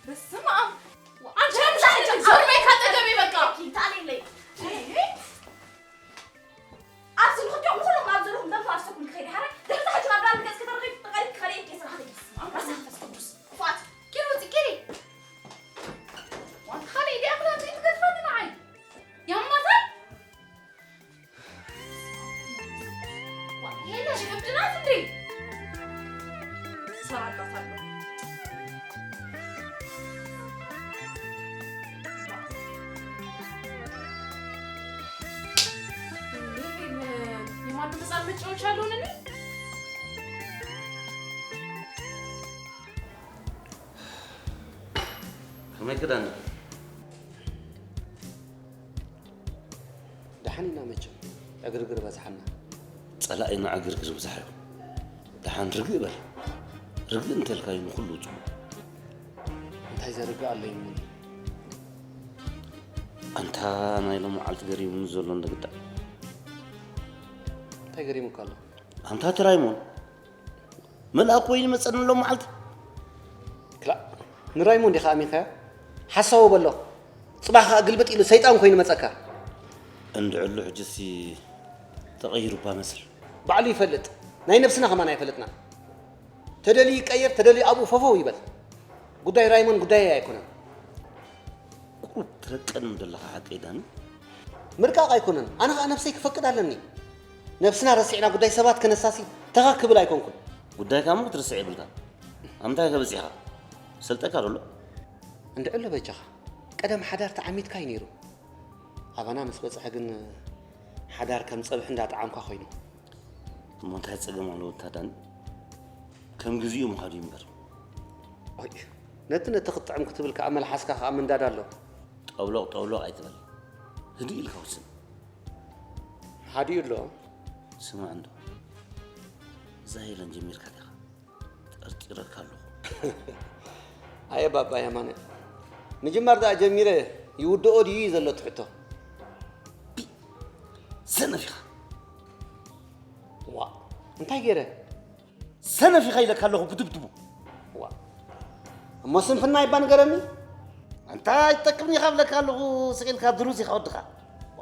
በስመ አብ። አንቺ አንቺ ዞር በይ ካጠገቤ በቃ። ኪታሌለይ። ኣብዚ ንኽልቲኦም ንኹሎም ኣብ ዘለኹም ደም ተዋፍሰኩም ክኸይድ ሓረ። ድሕሪ ሕጂ ናብ ዳር ገጽ ከተረኺብ ተቐሪብ ክኸደ የኬ ስራሕ። ኣንኳ መንፈስ ቅዱስ። ክፉኣት። ኪዱ ውጽእ፣ ኪዲ። ዋን ሓደ ኢዲ ኣምላኽ ዘይትገድፈኒ ንዓይ። ያማታል። ዋ፣ ሄለሽ እብድ ናት እንዴ? እሰራላታለሁ። ይሄን የማንም ህፃን መጫወቻ አልሆንንም። ከመይ ክዳን? ደሓን ኢና መቸም፣ ዕግርግር በዝሓና። ጸላኢና ዕግርግር ብዝሓዮ። ደሓን ርግእ በል። ርግእ እንተልካዩ ንኹሉ ጽቡቕ። እንታይ ዘርግእ ኣሎ ይሙኒ? ኣንታ ናይ ሎመዓልቲ ገሪሙኒ ዘሎ እንዶ ግዳ። እንታይ ገሪሙካ ኣሎ? ኣንታ እቲ ራይሞን መልኣክ ኮይኑ መጸኒ ሎም መዓልቲ። ክላእ፣ ንራይሞንድ ኢኻ ኣሚንካዮ? ሓሳዊ በሎ። ጽባሕ ከኣ ግልብጥ ኢሉ ሰይጣን ኮይኑ መጸካ። እንድዕሉ ሕጂሲ ተቐይሩ እባ መስል። ባዕሉ ይፈልጥ። ናይ ነብስና ከማን ኣይፈልጥና። ተደልዩ ይቀየር፣ ተደልዩ ኣብኡ ፈፈው ይበል። ጉዳይ ራይሞን ጉዳየይ ኣይኮነን። ቁሩብ ትረቀኒ ዘለኻ ሓቀይ ዳኒ? ምርቃቕ ኣይኮነን። ኣነ ኸኣ ነብሰይ ክፈቅድ ኣለኒ። ነብስና ረሲዕና ጉዳይ ሰባት ከነሳሲ ተኸክ ክብል ኣይኮንኩን። ጉዳይካ እሞ ክትርስዕ የብልካ። ኣብ ምንታይ ከ በጺሕኻ? ሰልጠካ ዶ ኣሎ? እንድዕሎ በጃኻ። ቀደም ሓዳር ተዓሚትካ እዩ ነይሩ። ኣባና ምስ በጽሐ ግን ሓዳር ከም ጸብሒ እንዳጠዓምካ ኮይኑ። እሞ እንታይ ጸገም ኣለዎ እታ ዳኒ? ከም ግዚኡ ምዃዱ እዩ እምበር። ኦይ፣ ነቲ ነቲ ክትጥዕም ክትብል ከኣ መልሓስካ ከኣ ምንዳድ ኣሎ። ጠብሎቕ ጠብሎቕ ኣይትበል። ህድእ ኢልካ ውስን። ሃዲኡ ኣሎ። ስማዕ እንዶ፣ እዛ ሄለን ጀሚርካ ዲኻ? ጠርጢረካ ኣለኹ። ኣየ ባባ የማነ፣ ምጅማር ደኣ ጀሚረ ይውድኦ ድዩ እዩ ዘሎ እቲ ሕቶ። ቢ-፣ ሰነፍ ኢኻ። ዋ፣ እንታይ ገይረ? ሰነፍ ኢኻ ኢለካ ኣለኹ ብድብድቡ። ዋ፣ እሞ ስንፍና ይባ ንገረኒ። ኣንታ ኣይትጠቅምን ኢኻ ብለካ ኣለኹ፣ ስቕ ኢልካ ድሩዝ ኢኻ ወድኻ። ዋ፣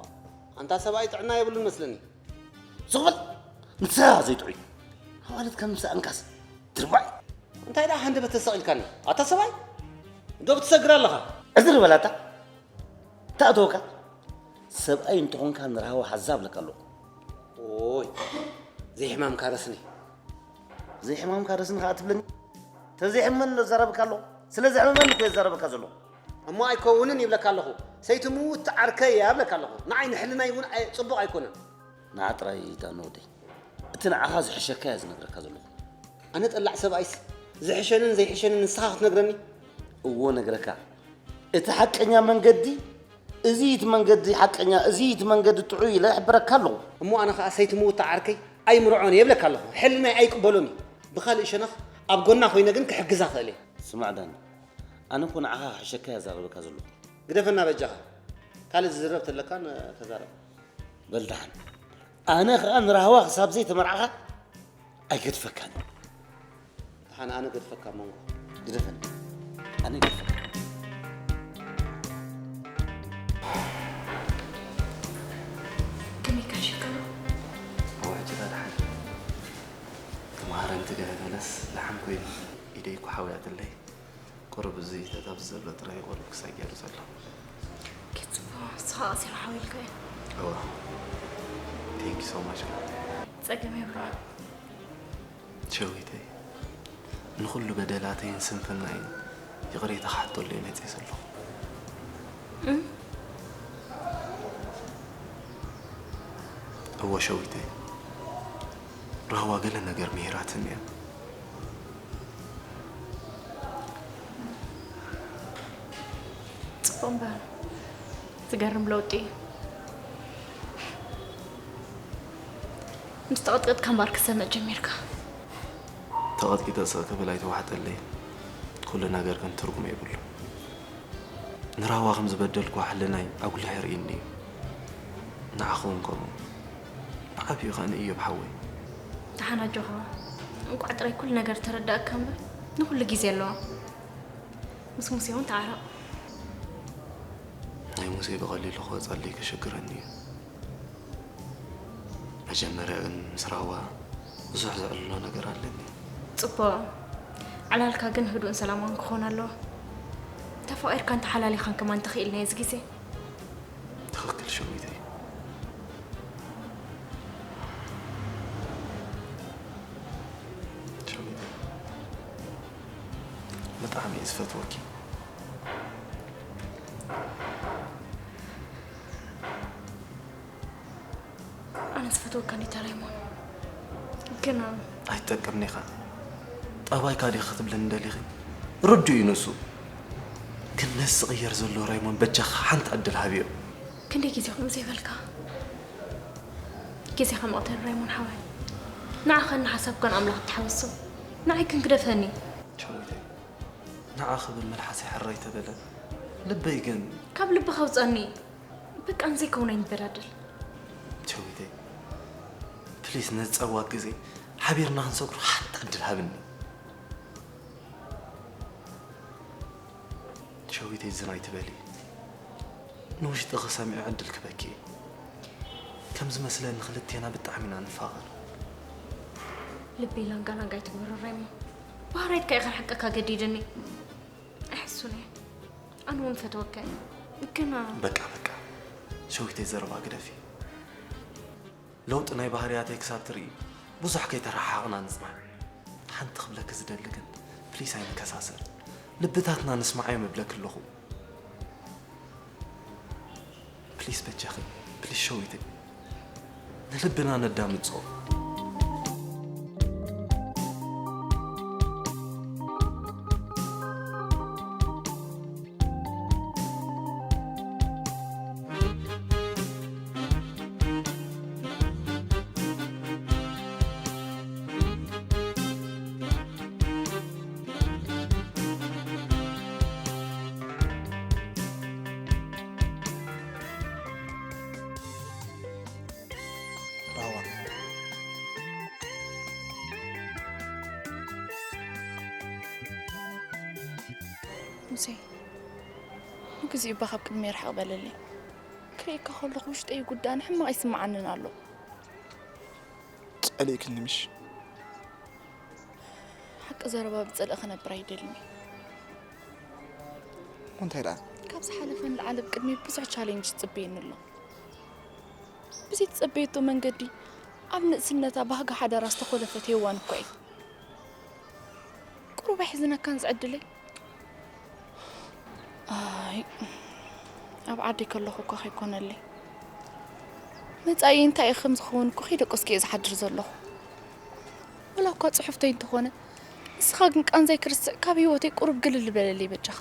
ኣንታ ሰብኣይ ጥዕና የብሉን መስለኒ። ሱቕ በል፣ ንስኻ ዘይጥዑይ። ኣዋልድ ከም ዝሰኣንካስ ድርባይ። እንታይ ደኣ ሃንደበት ተሰቒልካኒ? ኣታ ሰብኣይ፣ ዶ ክትሰግር ኣለኻ? ዕዝር በል ኣታ። ተኣተወካ? ሰብኣይ እንተኾንካ ንራህዋ ሓዛ እብለካ ኣለኹ። ኦይ፣ ዘይሕማምካ ረስኒ። ዘይሕማምካ ረስኒ ከኣ ትብለኒ? ተዘይሕመኒ ዶ እዛረበካ ኣለኹ? ስለ ዘሕመመኒ እኮ እየ ዝዛረበካ ዘለኹ። እሞ ኣይከውንን ይብለካ ኣለኹ። ሰይትምውት ዓርከይ እያ እብለካ ኣለኹ። ንዓይ ንሕልናይ እውን ኣይ-፣ ጽቡቕ ኣይኮነን። ንዓ ጥራይ ዳኖ ወደይ። እቲ ንዓኻ ዝሕሸካ እየ ዝነግረካ ዘለኹ። ኣነ ጠላዕ ሰብኣይስ ዝሕሸንን ዘይሕሸንን ንስኻ ክትነግረኒ? እዎ ነግረካ። እቲ ሓቀኛ መንገዲ፣ እዚ እቲ መንገዲ ሓቀኛ፣ እዚ እቲ መንገዲ ጥዑይ ኢለ እሕብረካ ኣለኹ። እሞ ኣነ ኸኣ ሰይትምውት ዓርከይ ኣይምርዖን እየ እብለካ ኣለኹ። ሕልናይ ኣይቅበሎን እዩ። ብኻልእ ሸነኽ ኣብ ጎና ኮይነ ግን ክሕግዛ እኽእል እየ። ስማዕ ዳኒ፣ ኣነ እኮ ንዓኻ ክሕሸካ እየ ዝዛረበካ ዘለኹ። ግደፈና በጃኻ። ካልእ ዝዝረብ ተለካ ን-፣ ተዛረብ። በል ደሓን። ኣነ ኸኣ ንራህዋ ክሳብ ዘይተመርዓኻ ኣይገድፈካን። ደሓን ኣነ ገድፈካ መንጎ። ግደፈኒ። ኣነ ገድፈካ። ከመይ ካሽካ? እዋ፣ ሕጂ ደኣ ደሓን። እቲ መሃረምቲ ገለገለስ ደሓን ኮይኑ። ኢደይ እኮ ሓውያትለይ። ቁሩብ እዚ ተታብዚ ዘሎ ጥራይ እዩ ቁሩብ ክሳጊ ኣሎ ዘሎ። ኪድ ጽቡቕ ንስኻ ቀሲራ ሓዊልካ እዩ። እዋ thank you so much። ጸገም የብሎ። ሸዊተይ፣ ንኹሉ በደላተይን ስንፍናይን ይቕሬታ ክሓተሉ እየ መፅየ ዘለኹ። እወ ሸዊተይ፣ ራህዋ ገለ ነገር ምሂራትኒ እያ። ጽቡቕ እምበር ዝገርም ለውጢ እዩ። ምስ ተቐጥቀጥካ እምበር ክሰምዕ ጀሚርካ። ተቐጥቂጠ ስቕ ክብል ኣይተዋሕጠለይን። ኩሉ ነገር ግን ትርጉም የብሉ። ንራህዋ ከም ዝበደልኩዋ ሕልናይ ኣጉሊሑ የርእየኒ እዩ። ንዓኺ እውን ከምኡ። ብዓብዩ ከኣ ንእዮብ ሓወይ። ደሓን ኣጆኻ። እንቋዕ ጥራይ ኩሉ ነገር ተረዳእካ እምበር ንኹሉ ግዜ ኣለዋ። ምስ ሙሴ እውን ተዓረቕ። ናይ ሙሴ ብቐሊሉ ክወፀለይ ከሸግረኒ እዩ። መጀመርያ ግን ምስ ራህዋ ብዙሕ ዘዕልሎ ነገር ኣለኒ። ጽቡቕ። ዕላልካ ግን ህዱእን ሰላማውን ክኾን ኣለዎ። ተፋቒርካን ተሓላሊኻን ከማን ተኽኢልና እዚ ግዜ። ትኽክል ሸዊተይ። ሸዊተይ፣ ብጣዕሚ እየ ዝፈትወኪ። ኣነ ዝፈትወካ እንዴታ ራይሞን፣ ግን ኣይትጠቀምኒ ኢኻ። ጠባይካ ዲኺ ክትብለኒ ደሊኺ? ርዱእ እዩ ንሱ። ግን ነዚ ዝቕየር ዘሎ ራይሞን በጃኻ ሓንቲ ዕድል ሃብዮ። ክንደይ ግዜ ከምኡ ዘይበልካ? ግዜኻ መቕተሊ ራይሞን ሓወይ። ንዓኻን ንሓሳብካን ኣምላኽ ተሓወሶ። ንዓይ ግን ግደፈኒ። ሸዊተይ፣ ንዓኺ ብመልሓሰይ ሕራይ ተበለ፣ ልበይ ግን ካብ ልብኻ ኣውፀኒ። በቃ ንዘይከውን ኣይንበዳደል። ሸዊተይ፣ ፕሊስ ነዚ ጸዋግ ግዜ ሓቢርና ክንሰግሮ ሓንቲ ዕድል ሃብኒ። ሸዊተይ ዝን ኣይትበሊ። ንውሽጥኺ ሰሚዐ ዕድል ክበኪ እየ። ከም ዝመስለኒ ክልቴና ብጣዕሚ ኢና ንፋቐር። ልበይ ላንጋ ላንጋ ኣይትግበሮ ራይሞ። ባህራይትካ ኢኻ ሓቀካ ገዲድኒ። ኣይሕሱን እየ። ኣነ እውን ፈተወካ እየ። ግና በቃ በቃ ሸዊተይ ዘረባ ግደፊ። ለውጢ ናይ ባህርያተይ ክሳብ ትርኢ ብዙሕ ከይተረሓሓቕና ንጽናሕ። ሓንቲ ክብለኪ ዝደሊ ግን ፕሊስ ኣይንከሳሰር። ልብታትና ንስማዓዮም እብለኪ ኣለኹ። ፕሊስ በጃኺ ፕሊስ ሸዊተይ ንልብና ነዳምጾ። ራዋ ሙሴ፣ ንግዚኡ እባ ካብ ቅድመይ ርሕቕ በለለይ። ክርእየካ ከለኹ ውሽጠይ ይጉዳእን ሕማቕ ይስምዓንን ኣሎ። ጸሊእክኒ ምሽ? ሓቂ ዘረባ ብጽልኢ ክነብር ኣይደልን እየ። እንታይ ደኣ? ካብ ዝሓለፈ ንላዕሊ ኣብ ቅድመይ ብዙሕ ቻሌንጅ ይጽበየኒ ኣሎ። ብዘይተጸበየቶ መንገዲ ኣብ ንእስነታ ባህጊ ሓደራ ዝተኾለፈት ሄዋን እኮ እየ። ቁሩብ ኣይሕዝነካን ዝዕድለይ? ኣይ፣ ኣብ ዓደይ ከለኹ እኳ ከይኮነለይ። መጻኢ እንታይ እዩ ከም ዝኸውን እኮ ከይደቀስኩ እየ ዝሓድር ዘለኹ። ወላ እኳ ጽሑፍተይ እንተኾነ፣ ንስኻ ግን ቃንዛይ ክርስዕ ካብ ህይወተይ ቁሩብ ግልል በለለይ በጃኻ።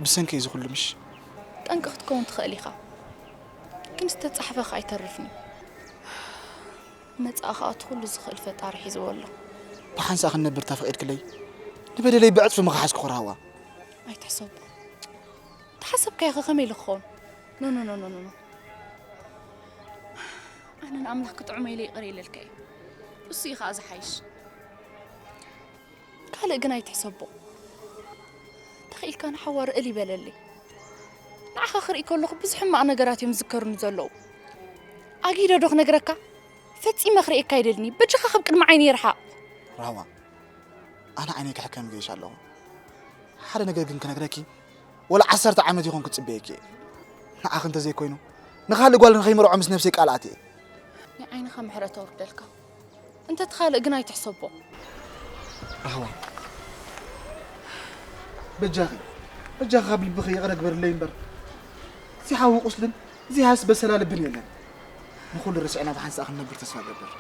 ብሰንከይ እዚ ኩሉ ምሽ? ጠንቂ ክትከውን ትኽእል ኢኻ። ግን ዝተጻሕፈ ኸኣ ኣይተርፍን እዩ። መጻኢ ኸኣ እቲ ኩሉ ዝኽእል ፈጣሪ ሒዝዎ ኣሎ። ብሓንሳእ ክንነብር ተፈቒድክለይ፣ ንበደለይ ብዕጽፊ ምኽሓስኪ ራህዋ። ኣይትሕሰቦ። ተሓሰብካዮ ኸ ከመይ ኢሉ ክኸውን? ኖ፣ ኖ፣ ኖ፣ ኖ፣ ኖ፣ ኖ። ኣነ ንኣምላኽ ክጥዕሞ ኢለ ይቕረ ኢለልካ እየ። እሱ እዩ ኸኣ ዝሓይሽ። ካልእ ግን ኣይትሕሰቦ። ተኽኢልካ ንሓዋ ርእ ኢል ይበለለይ። ንዓኻ ክርኢ ከለኹ ብዙሕ ሕማቕ ነገራት እዮም ዝዝከሩኒ ዘለዉ። ኣጊደ ዶ ክነግረካ? ፈጺመ ክርእየካ ኣይደልን እየ። በጃኻ ካብ ቅድሚ ዓይነይ ርሓቕ። ራህዋ፣ ኣነ ዓይነይ ክሕከም ገይሽ ኣለኹ። ሓደ ነገር ግን ክነግረኪ፣ ወላ ዓሰርተ ዓመት ይኹን ክጽበየኪ እየ። ንዓኺ እንተዘይኮይኑ ንኻልእ ጓል ንኸይምርዖ ምስ ነብሰይ ቃል ኣትየ። ንዓይንኻ ምሕረት ኣውርደልካ። እንተ ትኻልእ ግን ኣይትሕሰቦ። ኣህዋይ፣ በጃኺ በጃኺ ካብ ልብኺ ይቕረ ግበርለይ እምበር፣ እዚ ሓዊ ቁስልን እዚ ሃስ በሰላ ልብን የለን። ንኹሉ ርሲዕና ብሓንሳእ ክንነብር ተስፋ እገብር።